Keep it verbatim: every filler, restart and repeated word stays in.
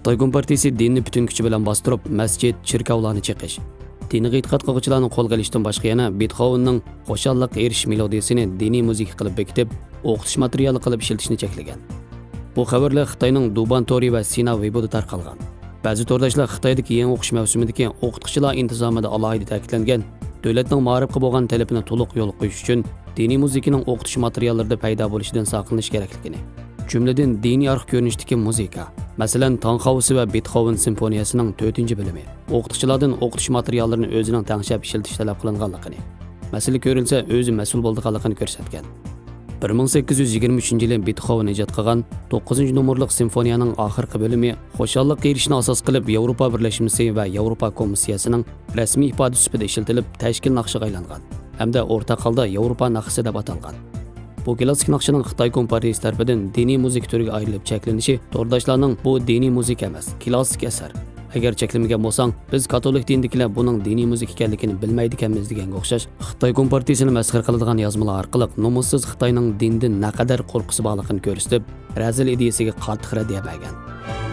خىتاي كومپارتىيىسى دىننى پۈتۈن كۈچى بىلەن باستۇرۇپ، مەسچىت، چېركاۋلارنى چېقىش، دىنىغا ئېتىقاد قىلغۇچىلارنى قولغا ئېلىشتىن باشقا يەنە بېتخوۋېننىڭ خۇشاللىققا ئېرىشىش مېلودىيىسىنى دىنىي مۇزىكا قىلىپ بېكىتىپ، ئوقۇتۇش ماتېرىيالى قىلىپ ئىشلىتىشنى چەكلىگەن. بۇ خەۋەرلەر خىتاينىڭ دۇبان تورى ۋە سىنا ۋېيبودا تارقالغان. بەزى تورداشلار خىتايدىكى يېڭى ئوقۇش مەۋسۇمىدىكى ئوقۇتقۇچىلار ئىنتىزامىدا ئالاھىدە تەكىتلەنگەن دۆلەتنىڭ مائارىپقا بولغان تەلىپىنى تولۇق يولغا قويۇش ئۈچۈن دىنىي مۇزىكىنىڭ ئوقۇتۇش ماتېرىياللىرىدا پەيدا بولۇشىدىن ساقلىنىش كېرەكلىكىنى، جۈملىدىن دىنىي ئارخا كۆرۈنۈشتىكى مۇزىكا، مەسىلەن، تاڭ خاۋىسى ۋە بېتخوۋېن سىمفونىيەسىنىڭ تۆتىنچى بۆلۈمى، ئوقۇتقۇچىلاردىن ئوقۇتۇش ماتېرىياللىرىنى ئۆزىنىڭ تەڭشەپ ئىشلىتىش تەلەپ قىلىنغانلىقىنى، مەسىلە كۆرۈلسە ئۆزى مەسئۇل بولىدىغانلىقىنى كۆرسەتكەن. بىر مىڭ سەككىز يۈز يىگىرمە ئۈچىنچى يىلى بېتخوۋېن ئىجاد قىلغان توققۇزىنچى نومۇرلۇق سىمفونىيەنىڭ ئاخىرقى بۆلۈمى خۇشاللىققا ئېرىشىشنى ئاساس قىلىپ ياۋروپا بىرلەشمىسى ۋە ياۋروپا كومىسسىيەسىنىڭ رەسمىي ئىپادىسى سۈپىتىدە ئىشلىتىلىپ، تەشكىل ناخشىغا ئايلانغان ھەمدە ئورتاق ھالدا ياۋروپا ناخشىسى دەپ ئاتالغان. بۇ كلاسسىك ناخشىنىڭ خىتاي كومپارتىيىسى تەرىپىدىن دىنىي مۇزىكا تۈرىگە ئايرىلىپ چەكلىنىشى تورداشلارنىڭ بۇ دىنىي مۇزىكا ئەمەس، كلاسسىك ئەسەر، ئەگەر چەكلىمىگەن بولساڭ، بىز كاتولىك دىنىدىكىلەر بۇنىڭ دىنىي مۇزىكا ئىكەنلىكىنى بىلمەيدىكەنمىز دېگەنگە ئوخشاش خىتاي كومپارتىيىسىنى مەسخىرە قىلىدىغان يازمىلار ئارقىلىق نومۇسسىز خىتاينىڭ دىندىن نەقەدەر قورققۇسى بارلىقىنى كۆرسىتىپ، رەزىل ئىدىيىسىگە قاتتىق رەددىيە بەرگەن.